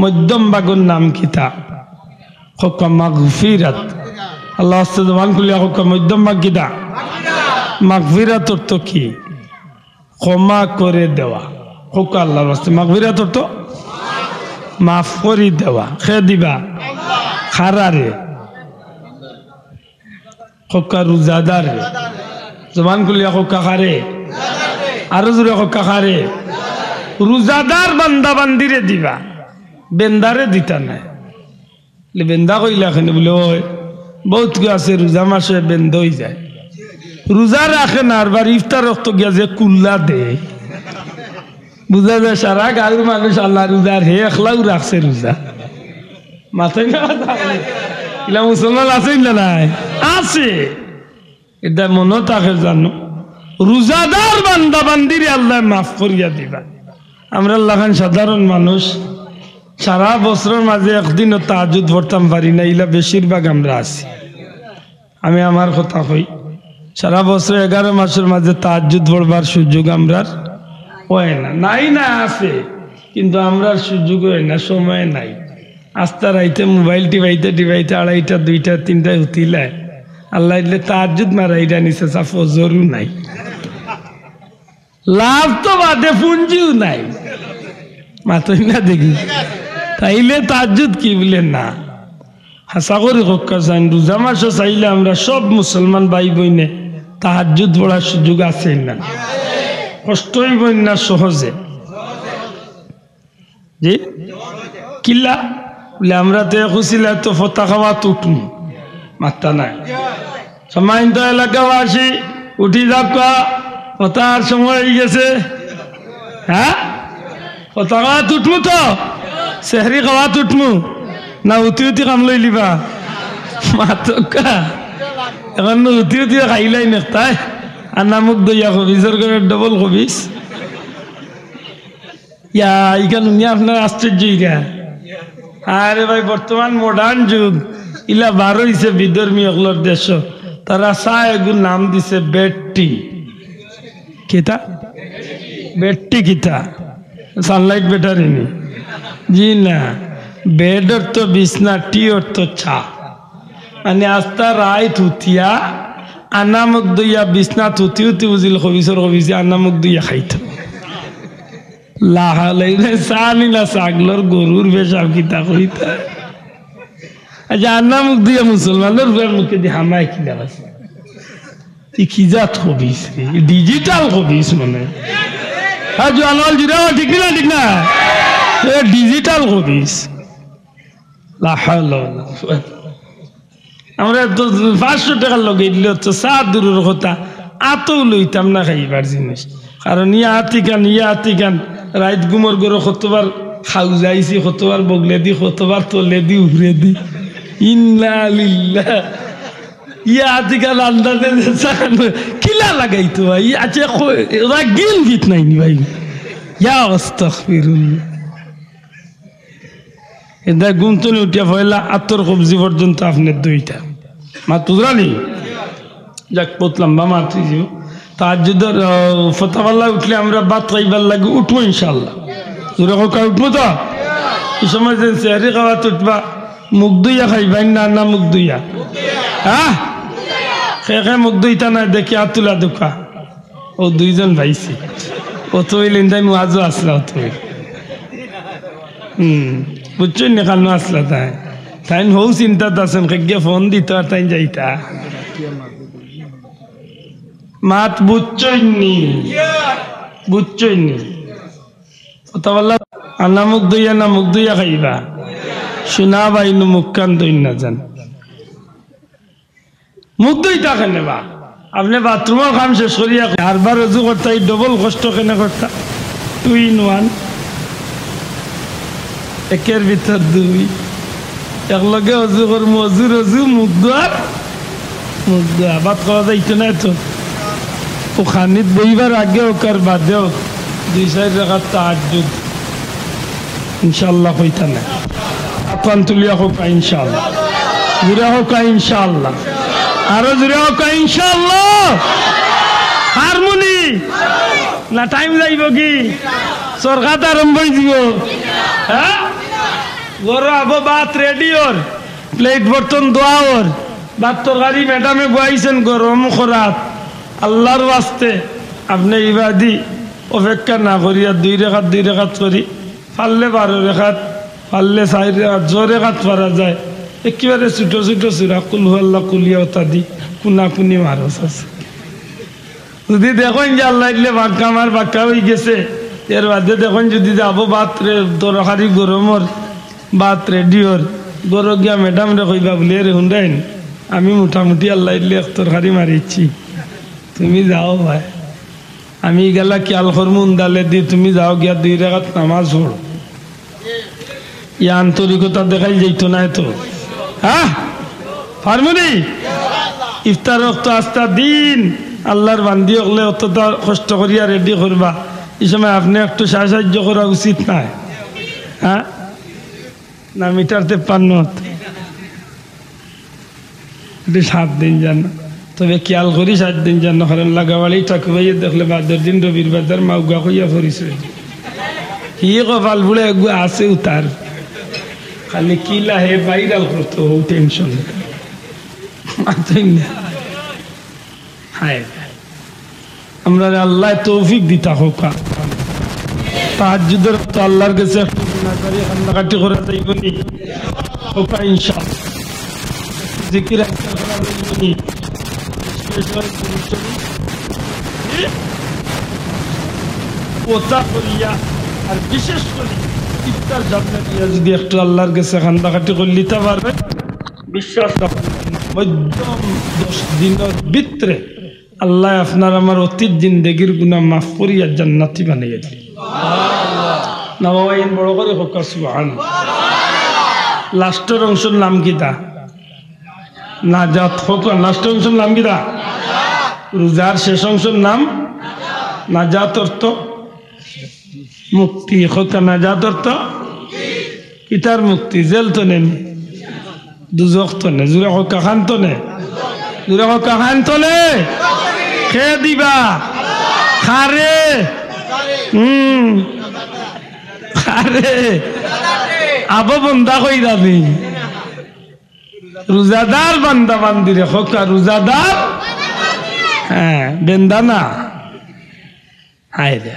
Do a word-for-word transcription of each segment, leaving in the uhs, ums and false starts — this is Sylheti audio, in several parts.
মধ্যম ভাগর নাম কিতা? কউক্কা মাগফিরাত। আল্লার ওয়াস্তে জবান খুলিয়া কউক্কা, মধ্যম ভাগ কিতা? মাগফিরাত অর্থ কি? ক্ষমা করে দেওয়া। কউক্কা আল্লার ওয়াস্তে, মাগফিরাত অর্থ মাফ করি দেওয়া। কে দিবা? কারারে? কউক্কা রোজাদাররে। জবান খুলিয়া কউক্কা কারে? আরো জোরে কউক্কা কারে? রোজাদার বান্দা বান্দিরে দিবা, বেন্দারে দিতা নায়। বলে, বেন্দা কইলা কেনে? বলে, অয়, বউত কেউ আছে রোজা মাসে বেন্দা অইযায়, রোজা রাখে না, আর বার ইফতার অক্ত গিয়া যে কুল্লা দেয়, বুঝা যায় সারা গাউর মানুষ আল্লার রোজা, আর হে একলাউ রাখছে রোজা। মাতইন না, ইলা মুসলমান আছে না নাই? আছে। ইটা মনো থাকে জানো, রোজাদার বান্দা বান্দিরে আল্লায় মাফ করিয়া দিবা। আমরার লাখান সাধারণ মানুষ সারা বছরর মাঝে একদিনও তাহাজ্জুদ পড়তাম পারি না, ইলা বেশিরভাগ আমরা আছি। আমি আমার কথা কই, সারা বছর এগারো মাসর মাঝে তাহাজ্জুদ পড়বার সুযোগ আমরার অয় না, নাই না আছে, কিন্তু আমরার সুযোগ অয় না, সময় নাই। আস্তা রাইতে মোবাইল টিপাইতে টিপাইতে আড়াইটা, দুইটা, তিনটায় হুতিলায়। আল্লায় দিলে তাহাজ্জুদ মারাইরা নিছে, সা ফজরও নাই। লাভ তো বাদে পুঞ্জিও নাই। মাতইন না দেখি। তাইলে তাহাজ্জুদ কি? বলে না। হাছা করি কউক্কা চাইন, রোজা মাসো চাইলে আমরা সব মুসলমান ভাই বইনে তাহাজ্জুদ পড়ার সুযোগ আছে না? কষ্ট অইবো না সহজে? জি? কিলা? বলে, আমরা তো এক উছিলায় তো ফতা খাওয়াত উঠমু। মাত্তা নাই। সম্মানিত এলাকাবাসী, উঠি যাউক্কা, ফতার সময় অইগেছে। হ্যাঁ? ফতা খাওয়াত উঠমু তো? সেহরি খাওয়াত উঠমু? না হুতি হুতি কাম লইলিবা? মাতউক্কা। অখন হুতি হুতি খাইলাই নেকতায়। আন্না মুখ ধইয়া খবিসর ঘরে ডবল খবিস। ইয়া, ইখান হুনিয়া আপনারা আশ্চর্য অইরা। আরে ভাই, বর্তমান modern যুগ, ইলা বার অইছে বিধর্মী অকলর দেশো। তারা চা এগুর নাম দিছে bed tea। কিতা? Bed tea কিতা? Sunlight battery নি? জি না। Bed অর্থ বিছনা, tea অর্থ চা। মানে আস্তা রাইত হুতিয়া, আন্না মুখ ধইয়া বিছনাত হুতি হুতি বুঝিল খবিসর খবিসে আন্না মুখ ধইয়া খাইতো। লাহালাই রে, চা নি না ছাগলর, গরুর পেশাব কিতা কইতা। আচ্ছা, আন্না মুখ ধইয়া মুসলমানর পুয়ার মুখেদি হামায় কিলা আছে? ই কি জাত খবিস রে? Digital খবিস মানে। হ্যাঁ, জোয়ান অকল জুরে, ঠিক না, ঠিক না? এ digital খবিস। লা হাওলা ওয়ালা কুওয়াতা। আমরা তো পাঁচশো টেকার লগে দিলে তো চা দূরর কথা, আতও লইতাম না খাইবার জিনিস। কারণ ইয়া আতিকান, ইয়া আতিকান, রাইত ঘুমর ঘরো কতবার খাউজাইছি, কতবার বগলেদি, কতবার তলেদি, উপরেদি। ইন্না লিল্লাহ। ইয়া আতিকান আন্দাজে যে চা খান, কিলা লাগাইতো ভাই? আচ্ছা, কই, ওরা গিল দিত নাইনি ভাই? ইয়া আস্তাগফিরুল্লাহ। এদা ঘুম তনে উঠিয়া পয়লা আতর কবজি পর্যন্ত আপনে ধইতা। মাত বুঝরানি? যাক, বউত লম্বা মাত অইযিবো। তাহাজ্জুদর, আহ, ফতাওয়াল্লা উঠলে আমরা ভাত খাইবার লাগি উঠমু ইনশাআল্লাহ। জোরে কউক্কা, উঠমু তো? ই সময় যে সেহরি খাওয়াত উঠবা, মুখ ধইয়া খাইবা না, না মুখ ধইয়া? হ্যাঁ? কে কে মুখ ধইতা নায় দেখি আত তুলা দেউক্কা। অউ দুইজন পাইছি। অত অইলে ইন্দাইন ওয়াজো আছলা অত অইলে। হুম, বুঝছইন নি কানো আছলা তাইন? তাইন হউ চিন্তাত আছইন, কেগিয়ে ফোন দিতো আর তাইন যাইতা। মাত বুঝছইন নি? বুঝছইন নি? কথা বললা, আন্না মুখ ধইয়া না মুখ ধইয়া খাইবা? শুনা ভাই, নু মুখখান ধইন না যান। মুখ ধইতা কেনে বা? আপনে বাথরুমর কাম শেষ করিয়া আরবার অজু করতা, ই ডবল কষ্ট কেনে করতা? Two in one, একের ভিতর দুই। একলগে অজু করমু, অজুর অজু, মুখ ধোয়ার মুখ ধোয়া। ভাত খাওয়া যাইতো না তো। অউ খানিত বইবার আগে অউক আর বাদে অউক, দুই চাইর রাকাত তাহাজ্জুদ। ইনশাআল্লাহ কইতা না। আত খান তুলিয়া কউক্কা ইনশাআল্লাহ। জুরে কউক্কা ইনশাআল্লাহ। আরো জুরে কউক্কা ইনশাআল্লাহ। হারমোনি। না টাইম যাইবো কি? সরকার আরম্ভ অইযিবো। হ্যাঁ? ঘরো আবো ভাত রেডি অর, প্লেট বর্তন ধোয়া অর, ভাত তরকারি ম্যাডামে বওয়াইছইন গরম করাত। আল্লার ওয়াস্তে আপনে ইবাদি অপেক্ষা না করিয়া দুই রেকাত দুই রেকাত করি, পারলে বারো রেকাত, পারলে চাইর রেকাত, যে রেকাত পারা যায়, একেবারে ছুটো ছুটো সূরা কুল হু আল্লাহ, কুল ইয়া ইত্যাদি কুনাকুনি মারো চাচা। যুদি দেখইন যে আল্লায় দিলে বাক্কা আমার বাক্কা অইগেছে, এর বাদে দেখইন যুদি আবো ভাত রে তরকারি গরম অর, ভাত রেডি অর, ঘরো গিয়া ম্যাডামরে কইবা বুলে, "এরে হুনরাইন, আমি মোটামুটি আল্লায় দিলে এক তরকারি মারিছি, তুমি যাও ভাই।" আমি ইগুলা খিয়াল করমু উন্দালে দি, তুমি যাও গিয়া দুই রেকাত নামাজ পড়ো। ই আন্তরিকতা দেখাইল যাইতো নায় তো? হ্যাঁ? পারমুনি? ইফতার অক্ত আস্তা দিন আল্লার বান্দি অকলে অততা কষ্ট করিয়া রেডি করবা, ই সময় আপনে একটু সা-, সাহায্য করা উচিত নায়? হ্যাঁ? না, মিটার তেপ্পান্ন। ইটা সাত দিন যান, তবে খিয়াল করি সাত দিন যান, কারণ লাগাবাড়ি ঠাকুভাইয়ে দেখলে বাদর দিন রবির বাজার মাউগা কইয়া পরিচয়। কি কপাল পুড়া এগু আছে উতার, খালি কিলা হে ভাইরাল করতো, ও টেনশন। মাতইন না। হায়, আমরারে আল্লায় তৌফিক দিতা কউক্কা। তাহাজ্জুদর অক্ত আল্লার গেছে একটু গুনাহ করি কান্দাকাটি করা যাইবো নি? কউক্কা ইনশাআল্লাহ। জিকির আজকার করা যাইবো নি? কথা করিয়া আর বিশেষ করি ইফতার সামনে নিয়া যুদি একটু আল্লার গেছে কান্দাকাটি করিলিতা পারইন, বিশ্বাস রাখইন, মধ্যম দশ দিনর ভিতরে আল্লায় আপনার আমার অতীত জিন্দেগির গুনাহ মাফ করিয়া জান্নাতি বানাইয়া দিলা। না বাবা, ইন বড় করি কউক্কা সুবহান। লাস্টর অংশর নাম কিতা? নাজাত। কউক্কা, লাস্টর অংশর নাম কিতা? রোজার শেষ অংশর নাম নাজাত, অর্থ মুক্তি। কউক্কা, নাজাত অর্থ কিতার মুক্তি? জেল তনে নি? দুজখ তনে? জুরে কউক্কা, কান তনে? জুরে কউক্কা, কান তনে? কে দিবা? কারে? হুম। কারে? আবো বন্দা কইরা নি? রোজাদার বান্দা বান্দিরে কউক্কা, রোজাদার। হ্যাঁ, বেন্দা না। হায় রে।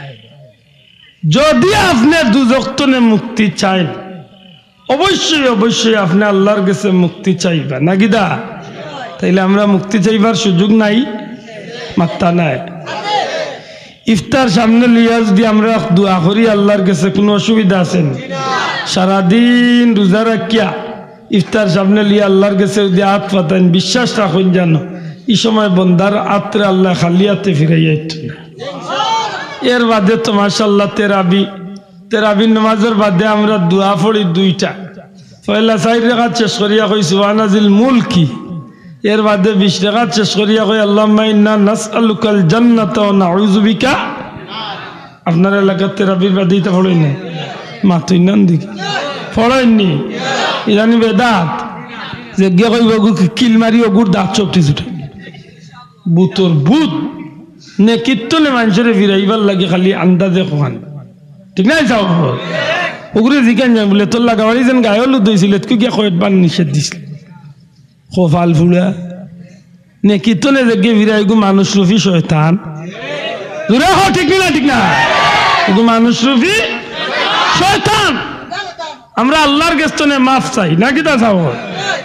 যুদি আপনে দুজখ তনে মুক্তি চাইন, অবশ্যই, অবশ্যই আপনে আল্লার গেছে মুক্তি চাইবা, না কিতা? তাইলে আমরা মুক্তি চাইবার সুযোগ নাই, মাত্তা নাই। ইফতার সামনে লইয়া যুদি আমরা দোয়া করি আল্লার গেছে, কুনু অসুবিধা আছে নি? সারাদিন রোজা রাখিয়া ইফতার সামনে লইয়া আল্লার গেছে যুদি আত পাতাইন, বিশ্বাস রাখইন জানো, ই সময় বন্দার আতরে আল্লায় খালি আতে ফিরাইয়া আইতো না। এর বাদে তো মাশাআল্লাহ তেরাবি, তেরাবির নামাজর বাদে আমরা দোয়া পড়ি দুইটা। পয়লা চাইর রেকাত শেষ করিয়া কই সুবহানাজিল মুলকি, এর বাদে বিশ রেকাত শেষ করিয়া কই আল্লাহুম্মা ইন্না নাসআলুকাল জান্নাতা ওয়া নাউযু বিকা। আপনার এলাকার তেরাবির বাদে ইতা পড়ইন না? মাতইন না দেখি। পড়ইন নি? ইদানি বেদাত। যেগিয়ে কইবো অগু কিল মারি অগুর দাঁত চোপটি ছুটে। ভূতর ভূত। নেকির তনে মানষরে ফিরাইবার লাগি খালি আন্দাজে কওয়ান। ঠিক না? যাও। অগুরে জিকাইন যাইন বুলে, "তোর লাগাবাড়ি যেন গায়ে হলুদ অইছিল, এতকু গিয়া কয়বার নিষেধ দিছিল?" কপাল ফুড়া। নেকির তনে যেগিয়ে ফিরায়, ইগু মানুষ রূপী শয়তান। জুরে কও, ঠিক নি না? ঠিক না? ইগু মানুষ রূপী শয়তান। আমরা আল্লার গেছ তনে মাফ চাই, না কিতা চাও?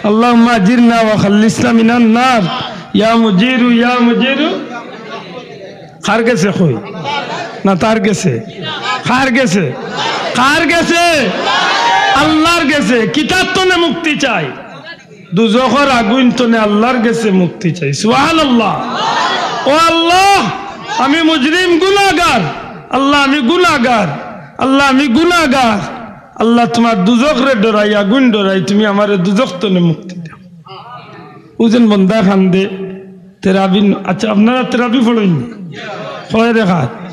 আল্লাহুম্মা আজিরনা ওয়া খাল্লিসনা মিনান নার। ইয়া মুজিরু, ইয়া মুজিরু। কার গেছে কই? না, তার গেছে। কার গেছে? কার গেছে? আল্লার গেছে। কিতার তনে মুক্তি চাই? দুজখর আগুইন তনে আল্লার গেছে মুক্তি চাই। সুবহানাল্লাহ। ও আল্লাহ, আমি মুজরিম, গুনাগার। আল্লাহ, আমি গুনাগার। আল্লাহ, আমি গুনাগার। আল্লাহ, তুমার দুজখরে ডরাই, আগুইন ডরাই, তুমি আমারে দুজখ তনে মুক্তি দেও। অউ যেন বন্দা কান্দে, তেরাবি ন-, আচ্ছা, আপনারা তেরাবি পড়ইন নি? কয় রেকাত?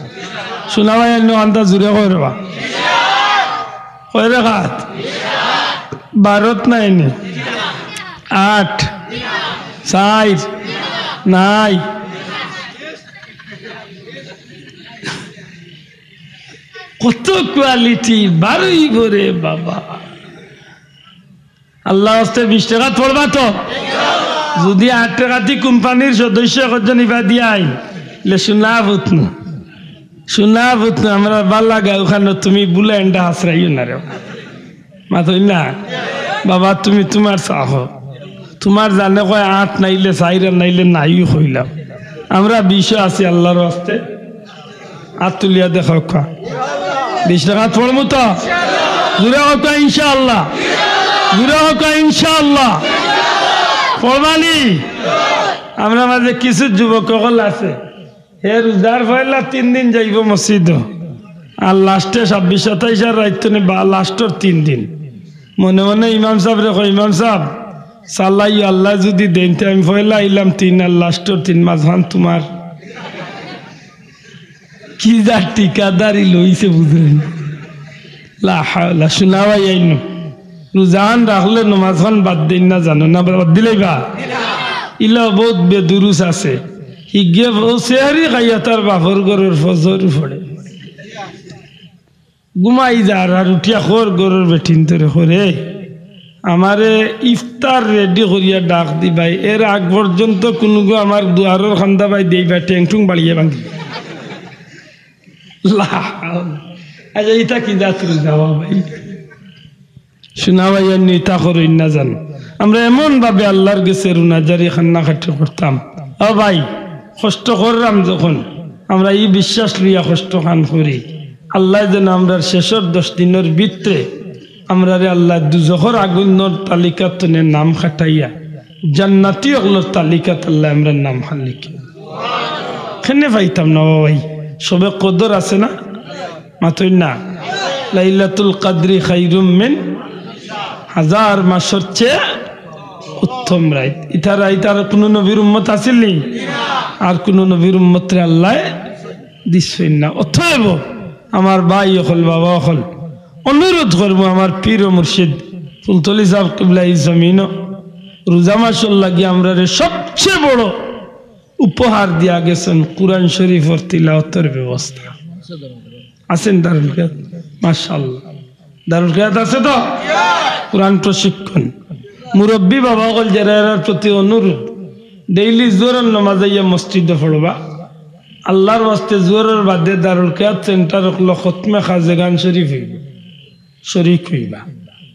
শুনা ভাই, অন্য কান্দা জুরে কয় রেবা। কয় রেকাত? বারোত নাই নি? আট, চাইর, নাই। কত কোয়ালিটি বারইবো রে বাবা। আল্লাহর ওয়াস্তে বিশ রেকাত পড়বা তো? যদি আট রেকাতি কোম্পানির সদস্য একজন ইবা দিয়া আইন, লে শোনা পুত না, শোনা পুত না, আমরা বালা গাঁওখানো তুমি বুলে এন্ডা হাসরাইও না রে। মাতই না? বাবা, তুমি তুমার চাহ। তুমার জানে কয় আট নাইলে চাইর আর নাইলে নাই কইলাম। আমরা বিশো আছি আল্লাহর ওয়াস্তে। আত তুলিয়া দেখাউক্কা। বিশ রেকাত পড়মু তো? জুরে কউক্কা ইনশাআল্লাহ। জুরে কউক্কা ইনশাআল্লাহ। পড়বানি? আমরা মাঝে কিছু যুবক অকল আছে। হে রোজার পয়লা তিন দিন যাইবো মসজিদো। আর লাস্টে ছাব্বিশ সাতাইশ আর রাইত নি বা লাস্টর তিন দিন। মনে মনে ইমাম সাবরে কয়, "ইমাম সাব, চালাইও, আল্লায় যুদি দেইন তে আমি পয়লা আইলাম তিন আর লাস্টর তিন, মাঝখান তুমার।" কি যে ঠিকাদারি লইছে বুঝইন। লা হাওলা, শোনা ভাই আইনো। রোজাহান রাখলে নমাজখান বাদ দেইন না জানো না, বাদ দিলাইবা? ইলা বউত বেদুরুস আছে। হিগে অউ সেহরি খাইয়া তার বাপর ঘরর ফজর পড়ে। ঘুমাই যার আর উঠিয়া কর ঘরর বেটিন্তরে কর, "এ, আমারে ইফতার রেডি করিয়া ডাক দিবায়, এর আগ পর্যন্ত কুনুগু আমার দুয়ারর কান্দা বায় দিবায়, ঠেং ঠুং বাড়িয়া ভাঙ্গি।" লা হাওলা। আচ্ছা, ইতা কি জাত রোজা বা ভাই? শোনা ভাই, আর ইতা করইন না জানো। আমরা এমন ভাবে আল্লাহর গেছে রুনাজারি কান্নাকাটি করতাম। ও ভাই, কষ্ট কররাম যখন, আমরা ই বিশ্বাস লইয়া কষ্টখান করি, আল্লায় যেন আমরার শেষর দশ দিনর ভিতরে আমরারে আল্লায় দুজখর আগুইনর তালিকাত তনে নাম কাটাইয়া জান্নাতি অকলর তালিকাত আল্লায় আমরার নামখান লিখে। কেনে পাইতাম না বা ভাই? শবে কদর আছে না? মাতইন না? লাইলাতুল কাদরি খাইরুম মিন হাজার মাসর চেয়ে উত্তম রাইত। ইতা রাইত আর কুনু নবীর উম্মত আছিল নি? আর কুনু নবীর উম্মতরে আল্লায় দিছইন না। অতএব আমার ভাই অকল, বাবা অকল, অনুরোধ করমু আমার পীর ও মুর্শিদ ফুলতলি সাব কিবলা ই জমিনো রোজা মাসর লাগি আমরারে সবচেয়ে বড় উপহার দিয়া গেছইন কোরআন শরীফর তিলাওয়াতর ব্যবস্থা। আছেন দারুল কিরাত? মাশাআল্লাহ। দারুল কিরাত আছে তো? কোরআন প্রশিক্ষণ। মুরব্বী বাবা অকল যেরা, এরার প্রতি অনুরোধ, ডেইলি জোহরর নমাজ আইয়া মসজিদো পড়বা। আল্লাহর ওয়াস্তে জোহরর বাদে দারুল কিরাত সেন্টার অকলো খতমে খাজেগান শরীফ অইবো। শরিক অইবা।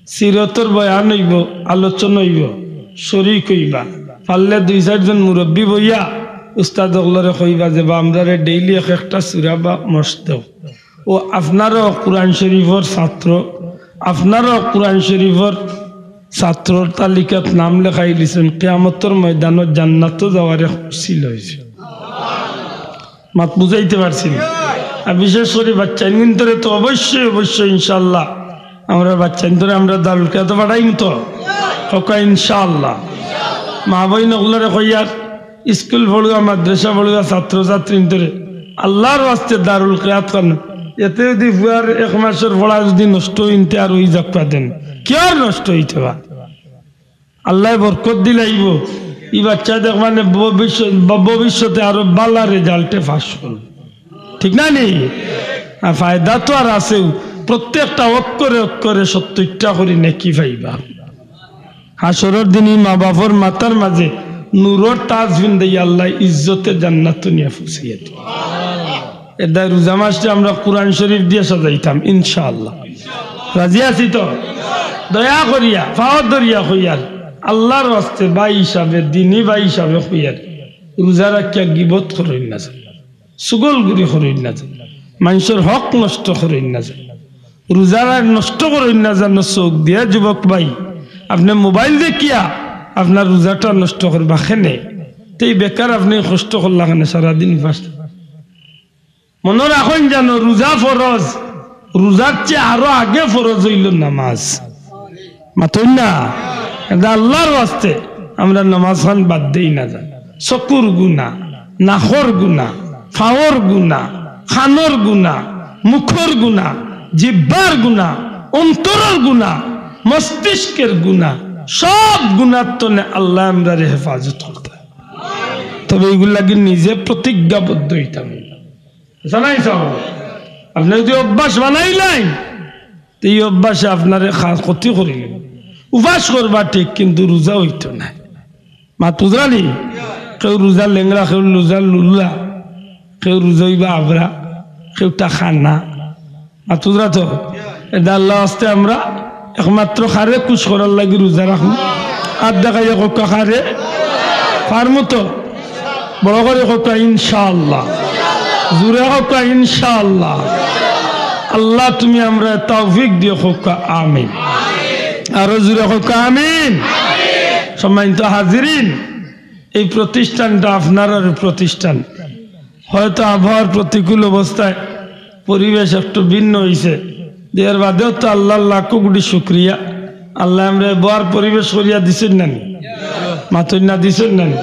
সিরতর বয়ান অইবো, আলোচনা অইবো, শরিক অইবা। পারলে দুই চাইরজন মুরব্বি বইয়া উস্তাদ অকলরে কইবা যে, "বা, আমরারে ডেইলি এক একটা সূরা বা মশক দেও।" ও আপনারাও কোরআন শরিফর ছাত্র, আপনারাও কোরআন শরিফর ছাত্রর তালিকাত নাম লেখাই দিছইন, কিয়ামতর ময়দানো জান্নাতো যাওয়ার এক উসিলা অইছে। মাত বুঝাইতে পারছি না? আর বিশেষ করি বাচ্চাইন্তরে তো অবশ্যই, অবশ্যই ইনশাআল্লাহ আমরা বাচ্চাইন্তরে আমরা দারুল কিরাতো পাঠাইমু তো। কউক্কা ইনশাআল্লাহ। মা বইন অকলরে কইয়ার, স্কুল পড়ুয়া, মাদ্রাসা পড়ুয়া, ছাত্র ছাত্রীন্তরে আল্লাহর ওয়াস্তে দারুল কিরাত খান। এতে যুদি পুয়ার এক মাসর পড়া যুদি নষ্ট অইন তে আর অই যাউক্কা দেন, কিয়ার নষ্ট অইতে বা? আল্লায় বরকত দিলাইবো। ই বাচ্চা দেখবা নে ভবিষ্যৎ, ভবিষ্যতে আরো ভালা রেজাল্টে পাস করবো। ঠিক না নি? আর ফায়দা তো আর আছেউ। প্রত্যেকটা অক্ষরে অক্ষরে সত্তইরটা করি নেকি পাইবা। হাশরর দিন ই মা বাপর মাথার মাঝে নূরর তাজ পিন্দাইয়া আল্লায় ইজ্জতে জান্নাতো নিয়া পৌঁছাইয়া দিবা। এরদায় রোজা মাসটা আমরা কোরআন শরিফ দিয়া সাজাইতাম, ইনশাআল্লাহ। রাজি আছি তো? দয়া করিয়া, পাও ধরিয়া কইয়ার, আল্লাহর ওয়াস্তে ভাই হিসাবে, দিনী ভাই হিসাবে কইয়ার, রোজা রাখিয়া গিবত করইন না যেন, চুগলখুরি করইন না যেন, মানষর হক নষ্ট করইন না যেন, রোজা নষ্ট করইন না যেন চউখ দিয়া। যুবক ভাই, আপনে মোবাইল দেখিয়া আপনার রোজাটা নষ্ট করবা কেনে? তে বেকার আপনে কষ্ট করলা কেনে সারাদিন উপাস? মনো রাখইন যেন রোজা ফরজ, রোজার চেয়ে আরো আগে ফরজ অইলো নামাজ। মাতইন না? এরদায় আল্লাহর ওয়াস্তে আমরা নামাজ খান বাদ দেই না যেন। চকুর গুনা, নাকর গুনা, পাওর গুনা, কানর গুনা, মুখর গুনা, জিব্বার গুনা, অন্তরর গুনা, মস্তিষ্কের গুনা, সব গুনার তনে আল্লায় আমরারে হেফাজত করতা। তবে ইগুর লাগি নিজে প্রতিজ্ঞাবদ্ধ অইতাম। জানাই চাও, আপনে যুদি অভ্যাস বানাইলাইন, তে ই অভ্যাসে আপনারে খা-, ক্ষতি করিলিবো। উপাস করবা ঠিক, কিন্তু রোজা অইতো নায়। মাত বুঝরানি? কেউ রোজা লেংড়া, কেউ রোজা লুলা, কেউ রোজা অইবা আবরা, কেউ টাকা না। মাত বুঝরা তো? এটা আল্লাহ আস্তে আমরা একমাত্র কারে খুশ করার লাগি রোজা রাখমু। আর দেখাইয়া কউক্কা কারে? পারমু তো? বড় করি কউক্কা ইনশাআল্লাহ। জুরে কউক্কা ইনশাআল্লাহ। আল্লাহ তুমি আমরারে তৌফিক দিও কউক্কা আমিন। আরো জুরে কউক্কা আমিন। সম্মানিত হাজিরিন, এই প্রতিষ্ঠানটা আপনারার প্রতিষ্ঠান। হয়তো আবহাওয়ার প্রতিকূল অবস্থায় পরিবেশ একটু ভিন্ন অইছে, এর বাদেও তো আল্লাহর লাখো কোটি শুকরিয়া। আল্লায় আমরারে বওয়ার পরিবেশ করিয়া দিছইন না নি? মাতইন না, দিছইন না নি?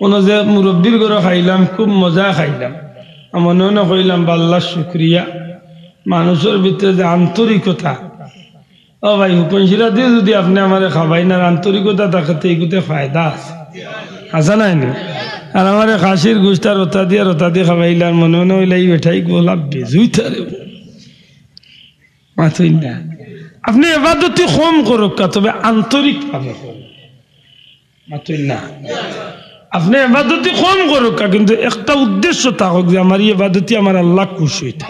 অনো যে মুরব্বির ঘরো খাইলাম, খুব মজা খাইলাম। আর মনে মনে কইলাম, "বা আল্লাহর শুকরিয়া।" মানুষর ভিতরে যে আন্তরিকতা, ও ভাই, হুকুন শিরা দিয়া যুদি আপনে আমারে খাবাইন আর আন্তরিকতা থাকে, তে ইগুতে ফায়দা আছে। আছে না নি? আর আমারে খাসির গুস্ত আর ওতা দিয়া, ওতা দিয়া খাবাইলা, আর মনে মনে অইলা, "ই বেটায় গোলা বেজুইতা রে।" মাতইন না। আপনে এবাদতি কম করউক্কা, তবে আন্তরিক ভাবে করউক্কা। মাতইন না। আপনে এবাদতি কম করউক্কা, কিন্তু একটা উদ্দেশ্য থাকউক যে আমার ই এবাদতি আমার আল্লাহ খুশ অইতা।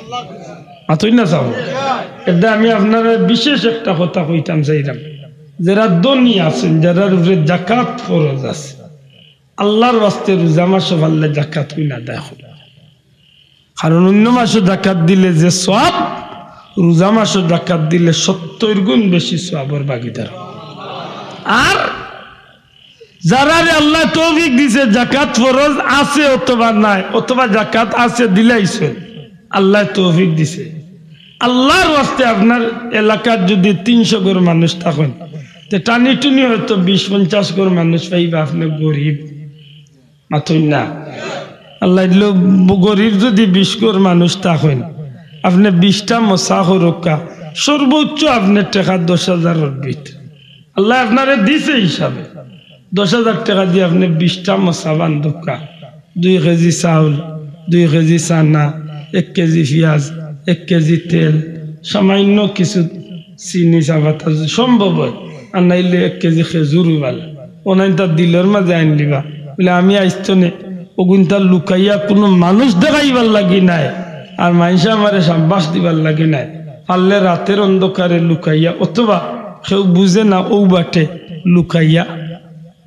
মাতইন না চাও। এরদায় আমি আপনারারে বিশেষ একটা কথা কইতাম চাইরাম, যেরা ধনী আছইন, যেরার উপরে জাকাত ফরজ আছে, আল্লাহর ওয়াস্তে রোজা মাসো পারলে জাকাত অইন আদায় করউক্কা। কারণ অইন্য মাসো জাকাত দিলে যে সওয়াব, রোজা মাসো জাকাত দিলে সত্তইর গুণ বেশি সওয়াবর ভাগীদার। আর যারারে আল্লায় তৌফিক দিছে, জাকাত ফরজ আছে অথবা নাই, অথবা জাকাত আছে দিলাইছইন, আল্লায় তৌফিক দিছে, আল্লাহর ওয়াস্তে আপনার এলাকাত যুদি তিনশো ঘর মানুষ থাকইন, তে টানি টুনি হয়তো বিশ পঞ্চাশ ঘর মানুষ পাইবা আপনে গরিব। মাতইন না। আল্লায় দিলো গরিব যুদি বিশ ঘর মানুষ থাকইন, আপনে বিশটা মশা করউক্কা, সর্বোচ্চ আপনে টেকা দশ হাজারর ভিতরে। আল্লায় আপনারে দিছে হিসাবে, দশ হাজার টেকা দি আপনে বিশটা মশা বান্ধউক্কা, দুই কেজি চাউল, দুই কেজি চানা, এক কেজি পিয়াজ, এক কেজি তেল, সামান্য কিছু চিনি, চা পাতা যদি সম্ভব অয়, আর নাইলে এক কেজি খেজুর অইবালা, অনাইনতা দিলর মাঝে আইন দিবা। বুলে, "আমি আইজ থনে অগুইনতা লুকাইয়া কুনু মানুষ দেখাইবার লাগি নায়, আর মাইনষে আমারে সাব্বাস দিবার লাগি নায়, পারলে রাতের অন্ধকারে লুকাইয়া, অথবা কেউ বুঝে না অউ বাটে লুকাইয়া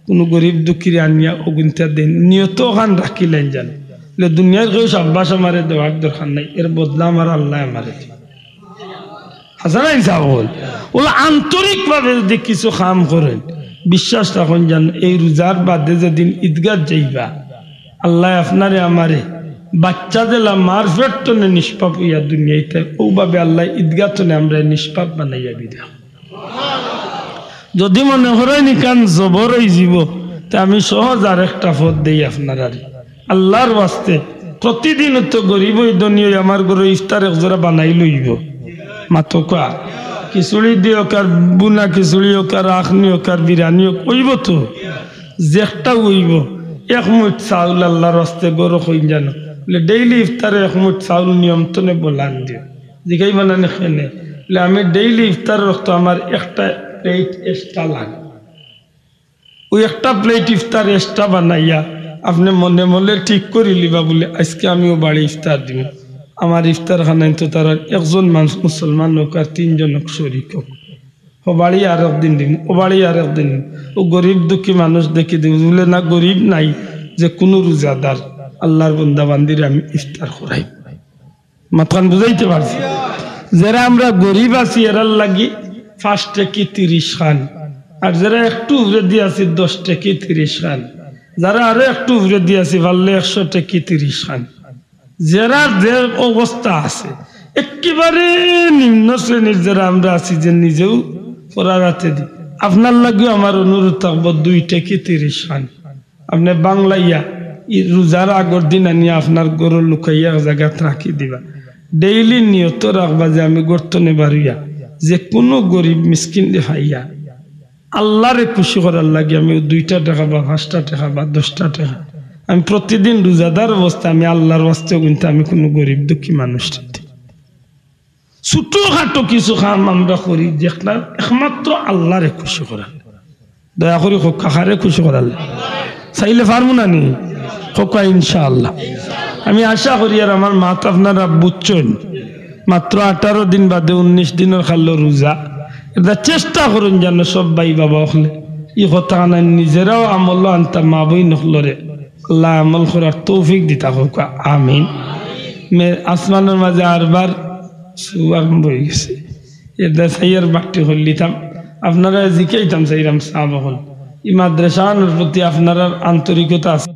কুনু গরিব দুঃখীরে আনিয়া অগুইনতা দেইন।" নিয়ত অখান রাখিলাইন জানো, বুলে, "দুনিয়ার কেউ সাব্বাস আমারে দেওয়ার দরকার নাই, এর বদলা আমার আল্লায় আমারে দিবা।" হাছা না মিছা কইন? অলা আন্তরিকভাবে যুদি কিছু কাম করইন, বিশ্বাস রাখইন জানো, এই রোজার বাদে যেদিন ইদগাত যাইবা, আল্লায় আপনারে আমারে বাইচ্চা যেলা মার পেট থনে নিষ্পাপ অইয়া দুনিয়াইত আইমু, অউভাবে আল্লায় ইদগাত থনে আমরারে নিষ্পাপ বানাইয়া বিদায়। যুদি মনে করইন ইখান জবর অইযিবো, তে আমি সহজ আরেকটা পথ দেই আপনারারে। আল্লাহর ওয়াস্তে, প্রতিদিন তো গরিব অই ধনী অই আমার ঘরো ইফতার এক জোড়া বানাইল অইবো। মাতউক্কা, খিচুড়ি দিউক আর, বুনা খিচুড়ি অউক আর, আখনি অউক আর, বিরিয়ানি অউক, অইবো তো, যেকটাউ অইবো। এক মুইট চাউল আল্লাহর ওয়াস্তে ঘরো কইন জানো, বুলে, "ডেইলি ইফতারে এক মুইট চাউল নিয়ম থনে বলান দিও।" জিগাইবা না নি কেনে? বুলে, "আমি ডেইলি ইফতার রাখতো আমার একটা প্লেট এক্সট্রা লাগে।" অউ একটা প্লেট ইফতার এক্সট্রা বানাইয়া আপনে মনে মনে ঠিক করিলিবা বুলে, "আইজকে আমি অউ বাড়ি ইফতার দিমু।" আমার ইফতার খানাইন তো তারার একজন মানুষ মুসলমান অউক আর তিনজন অউক শরিক অউক, হউ বাড়ি আরেক দিন দিমু, অউ বাড়ি আরেক দিন দিমু। অউ গরিব দুঃখী মানুষ দেখি দিমু বুলে, "না, গরিব নাই, যে কুনু রোজাদার আল্লাহর বন্দা বান্দিরে আমি ইফতার করাই।" মাতখান বুঝাইতে পারছি? যেরা আমরা গরিব আছি, এরার লাগি পাঁচ টেকি তিরিশ খান, আর যেরা একটু উপরেদি আছি, দশ টেকি তিরিশ খান, যারা আরো একটু উপরেদি আছি, পারলে একশো টেকি তিরিশ খান। যেরা যে অবস্থা আছে, একেবারে নিম্ন শ্রেণীর যেরা আমরা আছি, যে নিজেউ পরার আতেদি, আপনার লাগিও আমার অনুরোধ থাকবো, দুই টেকি তিরিশ খান। আপনে বাংলাইয়া ই রোজার আগর দিন আনিয়া আপনার ঘরো লুকাইয়া এক জাগাত রাখি দিবা। ডেইলি নিয়ত রাখবা যে আমি ঘর থনে বারইয়া যে কুনু গরিব মিসকিনরে পাইয়া আল্লাহরে খুশি করার লাগি আমি অউ দুইটা টেকা বা পাঁচটা টেকা বা দশটা টেকা আমি প্রতিদিন রোজাদার অবস্থায় আমি আল্লাহর ওয়াস্তে অগুইনতা আমি কুনু গরিব দুঃখী মানুষরে দেই। ছোটখাটো কিছু কাম আমরা করি, যেগুলা একমাত্র আল্লাহরে খুশি করার। দয়া করি কউক্কা, কারে খুশি করার? চাইলে পারমু না নি? কউক্কা ইনশাআল্লাহ। আমি আশা করি আর আমার মাত আপনারা বুঝছইন। মাত্র আঠারো দিন বাদে উনিশ দিনর খালো রোজা। এটা চেষ্টা করুন যেন সব ভাই বাবা অকলে ই কথা আনান, নিজেরাও আমল আনতা, মা বইন অকলরে আল্লাহ আমল করার তৌফিক দিতা কউক্কা, আমিন। মে-, আসমানর মাঝে আরবার শুভ আরম্ভ অই গেছে। এটা চাইয়ার বাট্টি করিলিতাম, আপনারারে জিকাইতাম চাইরাম সাব অকল, ই মাদ্রাসার প্রতি আপনারার আন্তরিকতা আছে?